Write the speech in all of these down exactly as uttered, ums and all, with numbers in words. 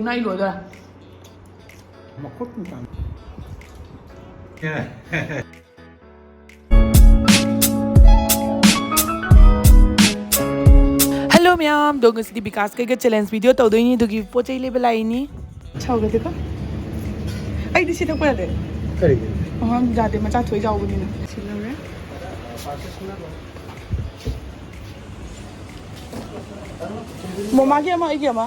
ꯅꯪ ꯑꯩ ꯂꯣꯏꯗꯣꯔꯦ꯫ ꯃꯈꯨꯠ ꯃꯇꯥꯡ꯫ ꯍꯜꯂꯣ ꯃꯌꯥꯝ, ꯑꯗꯣ ꯉꯁꯤꯗꯤ ꯕꯤꯀꯥꯁ ꯀꯩꯒ ꯆꯦꯂꯦꯟꯖ ꯚꯤꯗꯤꯑꯣ ꯇꯧꯗꯣꯏꯅꯤ, ꯑꯗꯨꯒꯤ ꯄꯣꯠ ꯆꯩ ꯂꯩꯕ ꯂꯥꯛꯏꯅꯤ꯫ ꯁꯧꯒꯗꯤꯀꯣ꯫ ꯑꯩꯗꯤ ꯁꯤ ꯊꯛꯄ ꯌꯥꯗꯦ꯫ ꯀꯔꯤꯒꯤ? ꯑꯉꯥꯡ ꯌꯥꯗꯦ, ꯃꯆꯥ ꯊꯣꯏ ꯆꯥꯎꯕꯅꯤꯅ꯫ ꯁꯤ ꯂꯧꯔꯦ꯫ ꯃꯃꯥꯒꯤ ꯑꯃ, ꯑꯩꯒꯤ ꯑꯃ꯫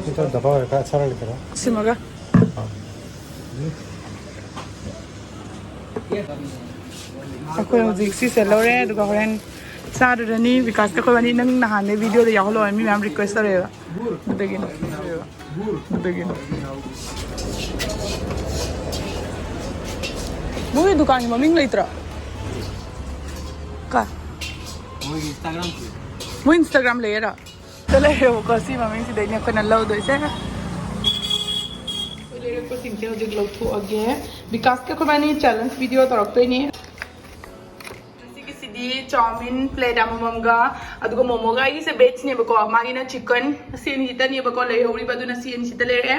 ꯁꯤꯗ ꯗꯕꯥ ꯑꯣꯏꯔꯒ ꯁꯥꯔ ꯂꯩꯇꯔꯣ? ꯁꯤꯃꯒ꯫ ꯑꯩꯈꯣꯏ ꯍꯧꯖꯤꯛ ꯁꯤꯁꯦ ꯂꯧꯔꯦ, ꯑꯗꯨꯒ ꯍꯣꯔꯦꯟ ꯆꯥꯔꯨꯔꯅꯤ꯫ ꯕꯤꯀꯥꯁꯇ ꯑꯩꯈꯣꯏ ꯋꯥꯅꯤ ꯅꯪ ꯅꯍꯥꯟꯗꯩ ꯚꯤꯗꯤꯑꯣꯗ ꯌꯥꯎꯍꯜꯂꯣ ꯍꯥꯏ ꯃꯤ ꯃꯌꯥꯝ ꯔꯤꯀ꯭ꯋꯦꯁ ꯇꯧꯔꯛꯑꯦꯕ꯫ ꯑꯗꯨꯒꯤꯅꯤ꯫ ꯑꯗꯨꯒꯤꯅꯤ꯫ ꯃꯣꯏꯒꯤ ꯗꯨꯀꯥꯟꯒꯤ ꯃꯃꯤꯡ ꯂꯩꯇ꯭ꯔꯣ? ꯀ? ꯃꯣꯏꯒꯤ ꯏꯟꯁꯇꯥꯒ꯭ꯔꯥꯝ꯫ ꯃꯣꯏ ꯏꯟꯁꯇꯥꯒ꯭ꯔꯥꯝ ꯂꯩꯌꯦꯔꯣ? ꯂꯩꯔꯦꯕꯀꯣ, ꯁꯤ ꯃꯃꯤꯡꯁꯤꯗꯩꯅꯦ ꯑꯩꯈꯣꯏꯅ ꯂꯧꯗꯣꯏꯁꯦ꯫ ꯑꯩꯈꯣꯏ ꯂꯩꯔꯛꯄꯁꯤꯡꯁꯦ ꯍꯧꯖꯤꯛ ꯂꯧꯊꯣꯛꯑꯒꯦ꯫ ꯕꯤꯀꯥꯁꯀ ꯑꯩꯈꯣꯏꯕꯥꯅꯤ ꯆꯦꯂꯦꯟꯖ ꯚꯤꯗꯤꯑꯣ ꯇꯧꯔꯛꯇꯣꯏꯅꯦ꯫ ꯉꯁꯤꯒꯤꯁꯤꯗꯤ ꯆꯥꯎꯃꯤꯟ ꯄ꯭ꯂꯦꯠ ꯑꯃꯃꯝꯒ, ꯑꯗꯨꯒ ꯃꯣꯃꯣꯒ, ꯑꯩꯒꯤꯁꯦ ꯚꯦꯖꯅꯦꯕꯀꯣ, ꯃꯥꯒꯤꯅ ꯆꯤꯛꯀꯟ꯫ ꯁꯤ ꯑꯅꯤꯁꯤꯇꯅꯦꯕꯀꯣ ꯂꯩꯍꯧꯔꯤꯕ, ꯑꯗꯨꯅ ꯁꯤ ꯑꯅꯤꯁꯤꯇ ꯂꯩꯔꯛꯑꯦ꯫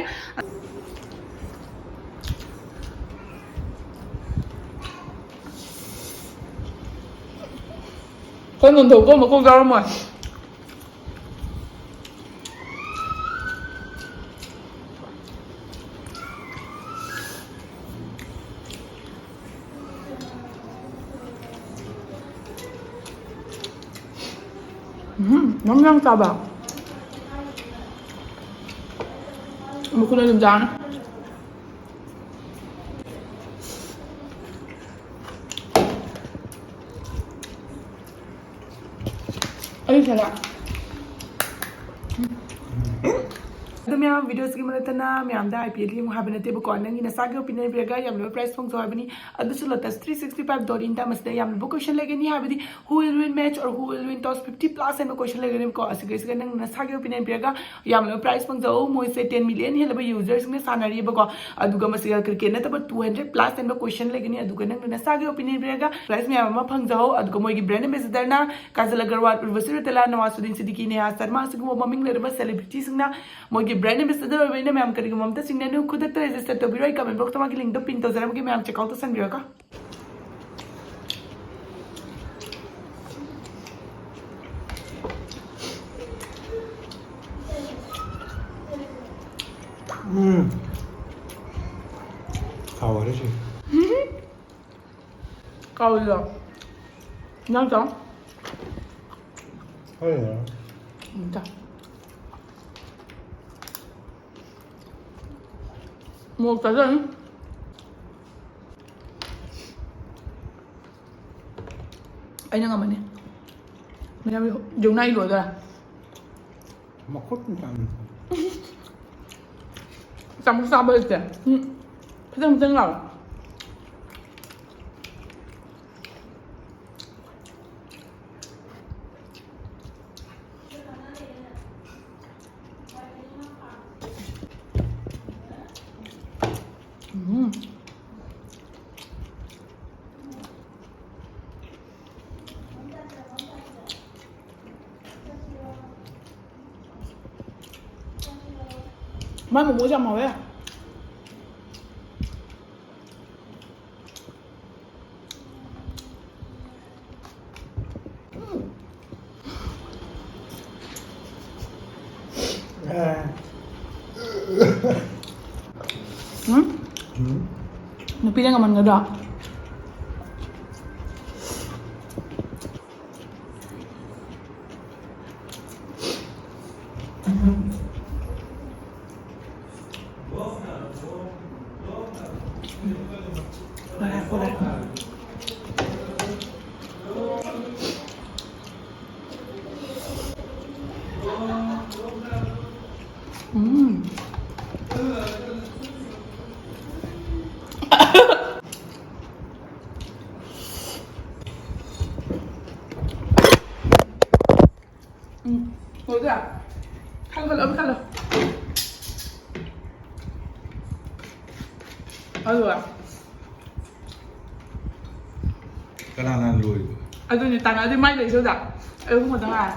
ꯀꯩꯅꯣ ꯅꯟꯊꯣꯛꯄ ꯃꯀꯣꯛ ꯌꯥꯎꯔꯝꯃꯣꯏ꯫ ꯎꯝ, ꯅꯪ ꯌꯥꯝ ꯆꯥꯕ꯫ ꯃꯈꯨꯠꯅ ꯑꯗꯨꯝ ꯆꯥꯅꯤ꯫ ꯑꯩ ꯁꯦꯂꯥ꯫ ꯑꯗꯨ ꯃꯌꯥꯝ, ꯚꯤꯗꯤꯑꯣꯁꯤꯒꯤ ꯃꯔꯛꯇꯅ ꯃꯌꯥꯝꯗ ꯑꯥꯏ ꯄꯤ ꯑꯦꯜ ꯌꯦꯡꯉꯨ ꯍꯥꯏꯕ ꯅꯠꯇꯦꯕꯀꯣ, ꯅꯪꯒꯤ ꯅꯁꯥꯒꯤ ꯑꯣꯄꯤꯅꯤꯌꯟ ꯄꯤꯔꯒ ꯌꯥꯝꯂꯕ ꯄ꯭ꯔꯥꯏꯁ ꯐꯪꯖꯧ ꯍꯥꯏꯕꯅꯤ꯫ ꯑꯗꯨꯁꯨ Lotus three sixty five dot in ꯗ꯫ ꯃꯁꯤꯗ ꯌꯥꯝꯂꯕ ꯀꯣꯏꯁꯟ ꯂꯩꯒꯅꯤ, ꯍꯥꯏꯕꯗꯤ who will win match or who will win toss, fifty plus ꯍꯥꯏꯕ ꯀꯣꯏꯁꯟ ꯂꯩꯒꯅꯤꯕꯀꯣ꯫ ꯑꯁꯤꯒꯩꯁꯤꯒ ꯅꯪ ꯅꯁꯥꯒꯤ ꯑꯣꯄꯤꯅꯤꯌꯟ ꯄꯤꯔꯒ ꯌꯥꯝꯂꯕ ꯄ꯭ꯔꯥꯏꯁ ꯐꯪꯖꯧ꯫ ꯃꯣꯏꯁꯦ ten million ꯍꯦꯜꯂꯕ ꯌꯨꯖꯔꯁꯤꯡꯅ ꯁꯥꯟꯅꯔꯤꯕꯀꯣ꯫ ꯑꯗꯨꯒ ꯃꯁꯤꯗ ꯀ꯭ꯔꯤꯀꯦꯠ ꯅꯠꯇꯕ two hundred plus ꯍꯦꯟꯕ ꯀꯣꯏꯁꯟ ꯂꯩꯒꯅꯤ꯫ ꯑꯗꯨꯒ ꯅꯪꯅ ꯅꯁꯥꯒꯤ ꯑꯣꯄꯤꯅꯤꯌꯟ ꯄꯤꯔꯒ ꯄ꯭ꯔꯥꯏꯁ ꯃꯌꯥꯝ ꯑꯃ ꯐꯪꯖꯍꯧ꯫ ꯑꯗꯨꯒ ꯃꯣꯏꯒꯤ ꯕ꯭ꯔꯥꯟ ꯑꯦꯝꯕꯦꯁꯦꯗꯔꯅ ꯀꯥꯖꯜ ꯑꯒꯔꯋꯥꯜ, ꯎꯔꯕꯁꯤ ꯔꯨꯇꯦꯂꯥ, ꯅꯋꯥꯖꯨꯗꯤꯟ ꯁꯤꯗꯤꯀꯤ, ꯅꯦꯍꯥ ꯁꯔꯃꯥ, ꯑꯁꯤꯒꯨꯝꯕ ꯃꯃꯤꯡ ꯂꯩꯔꯕ ꯁꯦꯂꯦꯕ꯭ꯔꯤꯇꯤꯁꯤꯡꯅ ꯃꯣꯏꯒꯤ ꯕ꯭ꯔꯥꯟ ꯑꯦꯝꯕꯦꯁꯦꯗꯔ ꯑꯣꯏꯕꯅꯤꯅ ꯃꯌꯥꯝ ꯀꯔꯤꯒꯨꯝꯕ ꯑꯝꯇ ꯆꯤꯡꯅꯅꯨ, ꯈꯨꯗꯛꯇ ꯔꯦꯖꯤꯁꯇꯔ ꯇꯧꯕꯤꯔꯣ꯫ ꯑꯩ ꯀꯃꯦꯟ ꯕꯣꯛꯁꯇ ꯃꯥꯒꯤ ꯂꯤꯡꯗꯣ ꯄꯤꯟ ꯇꯧꯖꯔꯝꯒꯦ, ꯃꯌꯥꯝ ꯆꯦꯛ ꯑꯥꯎꯠ ꯇꯧꯁꯟꯕꯤꯔꯒ꯫ ꯎꯝ꯫ ꯍꯥꯎꯔꯦ ꯁꯤ꯫ ꯀꯥꯎꯏꯗꯣ꯫ ꯅꯪ ꯆꯥꯎ꯫ ꯍꯣꯏ꯫ ꯎꯝ, ꯆꯥꯎ꯫ ꯃꯣꯔꯣꯛ ꯆꯥꯖꯅꯤ꯫ ꯑꯩꯅ ꯉꯝꯃꯅꯤ꯫ ꯃꯌꯥꯝ ꯌꯧꯅ ꯑꯩ ꯂꯣꯏꯗꯣꯔꯦ꯫ ꯃꯈꯨꯠꯅ ꯆꯥꯃꯤ꯫ ꯆꯥꯃꯁ ꯆꯥꯕ ꯍꯩꯇꯦ꯫ ꯎꯝ꯫ ꯈꯤꯇꯪ ꯈꯤꯇꯪ ꯂꯥꯎ꯫ ꯎꯝ꯫ ꯃꯥꯏ ꯃꯣꯃꯣꯁꯦ ꯌꯥꯝ ꯍꯥꯎꯋꯦ꯫ ꯎꯝ? ꯎꯝ? ꯅꯨꯄꯤꯅ ꯉꯝꯍꯟꯒꯗ꯭ꯔꯣ? ꯎꯝ꯫ ꯎꯝ, ꯂꯣꯏꯗꯣꯏꯔꯥ? ꯈꯜꯂꯣ, ꯈꯜꯂꯣ, ꯑꯃ ꯈꯜꯂꯣ꯫ ꯑꯗꯨꯒ ꯀꯅꯥꯅ ꯂꯣꯏꯕ? ꯑꯗꯨꯅꯦ, ꯇꯥꯟꯅꯗꯦ, ꯃꯥꯏ ꯂꯩꯖꯗ꯫ ꯑꯩ ꯑꯍꯨꯝ ꯈꯛꯇ ꯉꯥꯏꯔꯦ꯫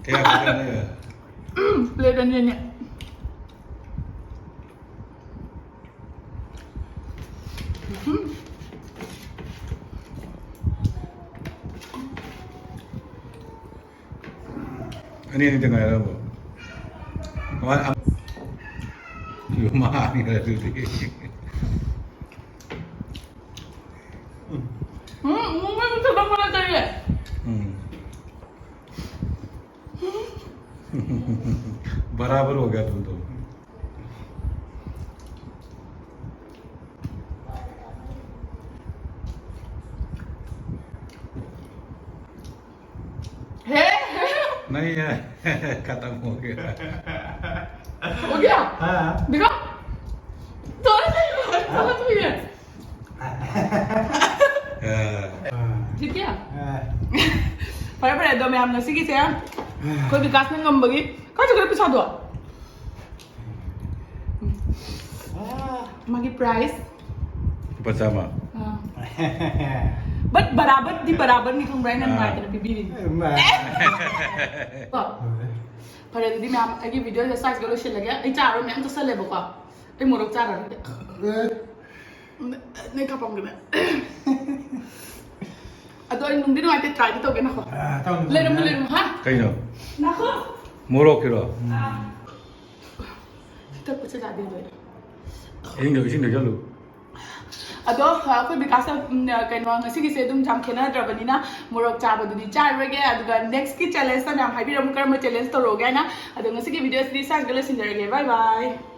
ꯀꯌꯥ ꯈꯛꯇꯅꯦ? ꯄ꯭ꯂꯦꯠ ꯑꯅꯤꯅꯦ꯫ ꯑꯅꯤ ꯑꯅꯤꯗ ꯉꯥꯏꯔꯕꯣ? ꯀꯃꯥꯏ ꯑꯝ-, ꯌꯨꯝ ꯃꯥꯅꯤ ꯑꯗꯨꯗꯤ꯫ ꯎꯝ, ꯃꯣꯃꯣ ꯊꯣꯛꯂꯛꯄ ꯅꯠꯇꯦ꯫ ꯎꯝ꯫ बराबर हो गया तुम तो। हे? नहीं है, खत्म हो गया। हो गया? हाँ। दिखा। थोड़ा सा ही है, थोड़ा सा ही है। ꯑ, ꯖꯤꯠꯀꯤꯌꯥ? ꯑ꯫ ꯐꯔꯦ, ꯐꯔꯦ, ꯑꯗꯣ ꯃꯌꯥꯝ ꯉꯁꯤꯒꯤꯁꯦ ꯑꯩꯈꯣꯏ ꯕꯤꯀꯥꯁꯅ ꯉꯝꯕꯒꯤ, ꯀꯥꯏ ꯆꯠꯈ꯭ꯔꯦ ꯄꯩꯁꯥꯗꯣ? ꯃꯥꯒꯤ prize꯫ ꯂꯨꯄꯥ ꯆꯥꯝꯃ꯫ ꯑ꯫ But ꯕꯔꯥꯕꯔꯗꯤ ꯕꯔꯥꯕꯔꯅꯤ ꯈꯪꯕ꯭ꯔꯥ? ꯑꯩꯅ ꯑ꯫ ꯅꯨꯡꯉꯥꯏꯇꯅ ꯄꯤꯕꯤꯔꯤꯅꯤ꯫ ꯃꯥ꯫ ꯀꯣ? ꯐꯔꯦ, ꯑꯗꯨꯗꯤ ꯃꯌꯥꯝ, ꯑꯩꯒꯤ videoꯁꯦ ꯁ꯭ꯋꯥꯏꯁꯤꯒ ꯂꯣꯏꯁꯤꯜꯂꯒꯦ꯫ ꯑꯩ ꯆꯥꯔꯣꯏ, ꯃꯌꯥꯝ ꯆꯥꯁꯜꯂꯦꯕꯀꯣ꯫ ꯑꯩ ꯃꯣꯔꯣꯛ ꯆꯥꯔꯔꯣꯏ꯫ ꯑꯦ꯫ ꯅ-, ꯅꯣꯏ ꯀꯥꯄꯝꯒꯅꯦ꯫ ꯑꯗꯣ ꯑꯩ ꯅꯨꯡꯗꯤ ꯅꯨꯡꯉꯥꯏꯇꯦ, tryꯗꯤ ꯇꯧꯒꯦ, ꯉꯥꯏꯈꯣ꯫ ꯑ, ꯇꯧꯅꯨ, ꯂꯩꯔꯝꯃꯨ, ꯇꯧꯅꯨ꯫ ꯂꯩꯔꯝꯃꯨ, ꯍꯥ? ꯀꯩꯅꯣ? ꯉꯥꯏꯈꯣ꯫ ꯃꯣꯔꯣꯛꯀꯤꯔꯣ? ꯑ꯫ ꯊꯛꯄꯁꯦ ꯌꯥꯗꯦ, ꯂꯣꯏꯔꯦ꯫ ꯏꯁꯤꯡꯗꯣ, ꯏꯁꯤꯡꯗꯣ ꯆꯠꯂꯨ꯫ ꯑꯗꯣ, ꯑ, ꯑꯩꯈꯣꯏ ꯕꯤꯀꯥꯁꯇ, ꯎꯝ, ꯑ, ꯀꯩꯅꯣ, ꯉꯁꯤꯒꯤꯁꯦ ꯑꯗꯨꯝ ꯌꯥꯝ ꯈꯦꯠꯅꯗ꯭ꯔꯕꯅꯤꯅ ꯃꯣꯔꯣꯛ ꯆꯥꯕꯗꯨꯗꯤ ꯆꯥꯔꯔꯣꯏꯒꯦ꯫ ꯑꯗꯨꯒ nextꯀꯤ challengeꯇ ꯃꯌꯥꯝ ꯍꯥꯏꯕꯤꯔꯝꯃꯨ, ꯀꯔꯝꯕ challenge ꯇꯧꯔꯛꯑꯣꯒꯦ ꯍꯥꯏꯅ꯫ ꯑꯗꯣ ꯉꯁꯤꯒꯤ videoꯁꯤꯗꯤ ꯁ꯭ꯋꯥꯏꯁꯤꯗ ꯂꯣꯏꯁꯤꯟꯖꯔꯒꯦ꯫ Bye bye꯫